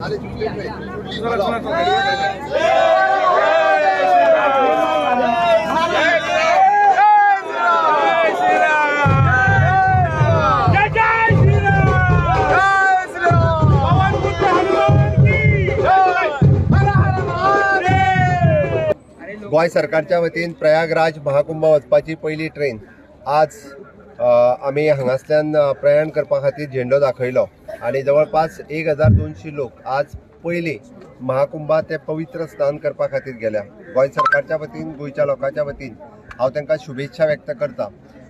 गोंय सरकारच्या वतीन प्रयागराज महाकुंभ वचपाची पयली ट्रेन आज आमी हांगासल्यान प्रयाण करपा खातीर झेंडो दाखयलो आनी जवळपास 1200 लोक आज पयली महाकुंभात ते पवित्र स्नान करपा खातीर गेल्या. गोंय सरकारच्या वतीन, गोंयच्या लोकांच्या वतीन हांव तांकां शुभेच्छा व्यक्त करता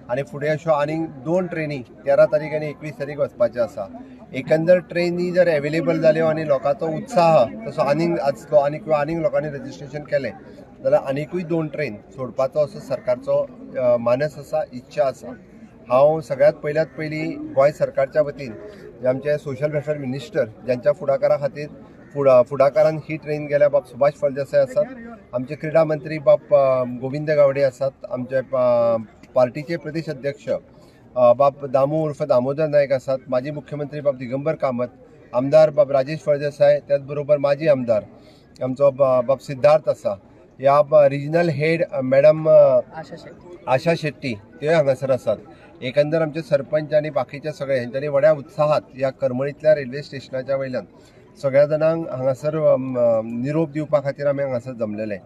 आनी फुडें अश्यो आनीक 2 ट्रेनी 13 तारीख आनी 21 तारीख वचपाच्यो आसा. एकंदर ट्रेनी जर एवेलेबल जाल्यो आनी लोकांचो उत्साह तसो आनीक आसलो आनी किंवा आनीक लोकांनी रजिस्ट्रेशन केलें जाल्यार आनिकूय 2 ट्रेन सोडपाचो असो सरकारचो मानस आसा, इच्छा आसा. हांव सगळ्यांत पयल्यात पयलीं गोंय सरकारच्या वतीन आमचे सोशल वेलफेअर मिनिस्टर ज्यांच्या फुडाकारा खातीर फुडाकारान ही ट्रेन गेल्या बाब सुभाष फळदेसाय आसात, आमचे क्रीडा मंत्री बाब गोविंद गावडे आसात, आमचे पार्टीचे प्रदेश अध्यक्ष बाब दामू उर्फ दामोदर नायक आसात, माजी मुख्यमंत्री बाब दिगंबर कामत, आमदार बाब राजेश फळदेसाय, त्याचबरोबर माजी आमदार आमचो बाब सिद्धार्थ आसा, ह्या regional head madam Asha Shetty ते हांगासर आसात. एकंदर आमचे सरपंच आनी बाकीचे सगळे हेंच्यांनी व्हड्या उत्साहात ह्या करमळींतल्या रेल्वे स्टेशनाच्या वयल्यान सगळ्या जाणांक हांगासर निरोप दिवपा खातीर आमी हांगासर जमलेले.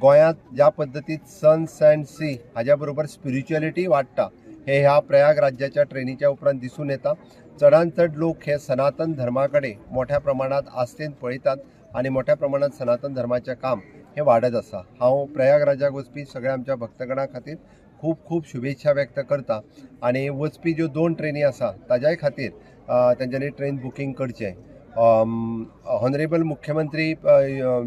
गोंयांत ज्या पद्दतीन सन सँड सी हाज्या बरोबर स्पिरिच्युअलिटी वाडटा हे ह्या प्रयाग राज्याच्या ट्रेनीच्या उपरांत दिसून येता. चडान चड लोक हे सनातन धर्मा कडेन मोठ्या प्रमाणांत आस्थेन पळयतात आनी मोठ्या प्रमाणांत सनातन धर्माचें काम हे वाडत आसा. हांव प्रयागराजाक वचपी सगळ्या आमच्या भक्तगणां खातीर खूब खूब शुभेच्छा व्यक्त करता आनी वचपी ज्यो 2 ट्रेनी आसा ताज्याय खातीर तेंच्यांनी ट्रेन बुकींग करचें. ऑनरेबल मुख्यमंत्री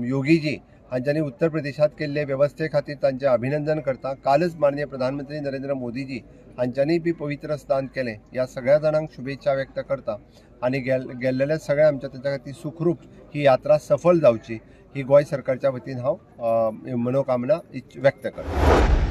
योगीजी हांच्यांनी उत्तर प्रदेशांत केल्ले वेवस्थे खातीर तांचें अभिनंदन करता. कालच माननीय प्रधानमंत्री नरेंद्र मोदीजी हांच्यांनी बी पवित्र स्नान केलें. ह्या सगळ्या जाणांक शुभेच्छा व्यक्त करता आनी गेल्लेल्या सगळ्या आमच्या तांच्या खातीर सुखरूप ही यात्रा सफल जावची ही गोंय सरकारच्या वतीन हांव मनोकामना व्यक्त करता.